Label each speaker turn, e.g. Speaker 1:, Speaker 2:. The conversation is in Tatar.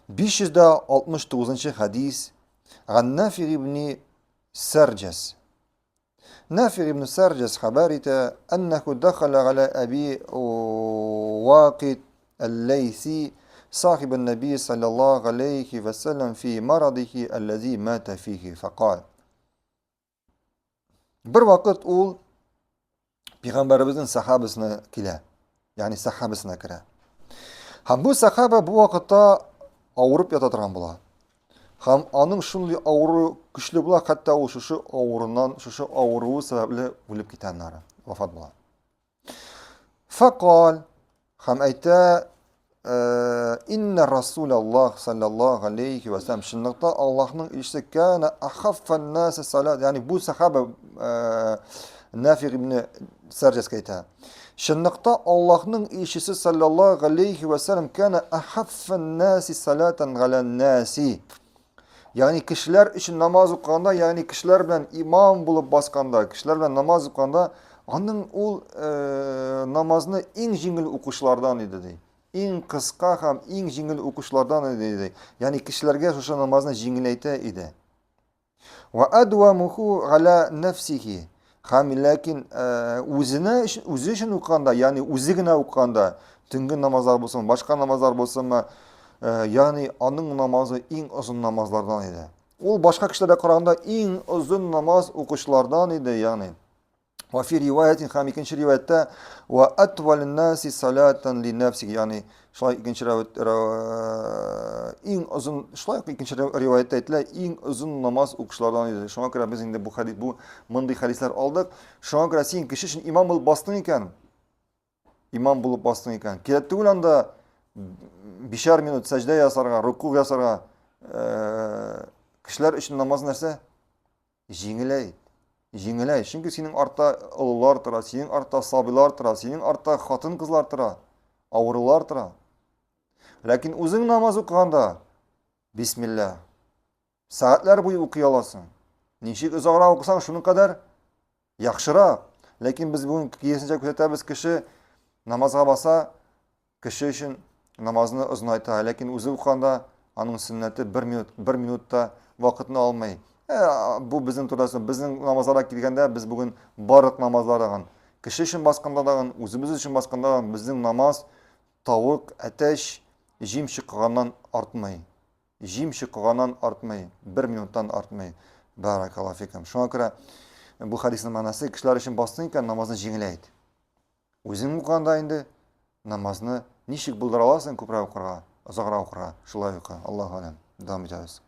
Speaker 1: 569 хәдис Ган Нафи ибн Сәрҗәс. Нафи ибн Сәрҗәс хәбәр итә, әннәһу дахаля галя Әби Вакид әл-Ләйси صاحب النبي صلى الله عليه وسلم في مرضه الذي مات فيه فقال. Бер вакыт ул пәйгамбәребезнең сахабасына килә. Ягъни сахабасына керә. Һәм бу сахаба бу вакытта авырып ята торган була. Һәм аның шундый авыру көчле була, хәтта ул шушы авырыннан, шушы авыруы сәбәпле үлеп китә аннары, вафат була. Факал һәм әйтә, Инна Расулаллах саллаллаху алейхи ва саллям чынлыкта Аллаһның илчесе кана ахаффан нас салат, ягъни бу сахаба Нафиг ибн Сәрҗәскә әйтә. Чынлыкта Аллаһның илчесе саллаллаху алейхи ва саллям кана ахаффан нас салатан галя наси. Ягъни кешеләр өчен намаз укыганда, ягъни кешеләр белән имам булып басканда, кешеләр белән намаз укыганда, аның ул э, намазны иң җиңел укучылардан иде ди. Иң кыска һәм иң җиңел укучылардан иде ди. Ягъни кешеләргә шушы намазны җиңеләйтә иде. Ва адвамуху аля нафсихи. Һәм ләкин э, үзенә үзе өчен укыганда, ягъни үзе генә укыганда, төнге намазлар булсын, башка намазлар булсынмы, э, ягъни аның намазы иң озын намазлардан иде. Ул башка кешеләргә караганда иң озын намаз укучылардан иде, ягъни. Ва фи риваятин һәм икенче риваятта ва атвалун наси салатан ли нафсихи, ягъни шулай икенче иң озын, шулай ук икенче риваятта әйтелә, иң озын намаз укучылардан иде. Шуңа күрә без инде бу хадис, бу мондый хадисләр алдык. Шуңа күрә син кеше өчен имам булып бастың икән, имам булып бастың икән, кирәк түгел анда бишәр минут сәҗдә ясарга, руку ясарга, кешеләр өчен намаз нәрсә? Җиңеләйт. Җиңеләйт. Чөнки синең артта олылар тора, синең артта сабыйлар тора, синең артта хатын-кызлар тора, авырулар тора. Ләкин үзең намаз укыганда, бисмилла, сәгатьләр буе укый аласың. Ничек озаграк укысаң, шуның кадәр яхшырак. Ләкин без бүген киресенчә күзәтәбез, кеше намазга баса, Кеше өчен намазны озынайта, ләкин үзе укыганда аның сөннәте бер минут, бер минутта вакытны алмый. Ә, бу безнең турыда соң, безнең намазларга килгәндә, без бүген барлык намазлар кеше өчен басканда дагын, үзебез өчен басканда дагын безнең намаз тавык, әтәч, җим чыкканнан артмый. Җим чыкканнан артмый, бер минуттан артмый. Баракаллаһу фикум. Шуңа күрә бу хәдиснең мәгънәсе кешеләр өчен бастың икән, намазны җиңеләйт. Үзең укыганда инде намазны ничек булдыра аласың күбрәк укырга, озаграк укырга, шулай укы. Аллаһу алям. Дәвам итәбез.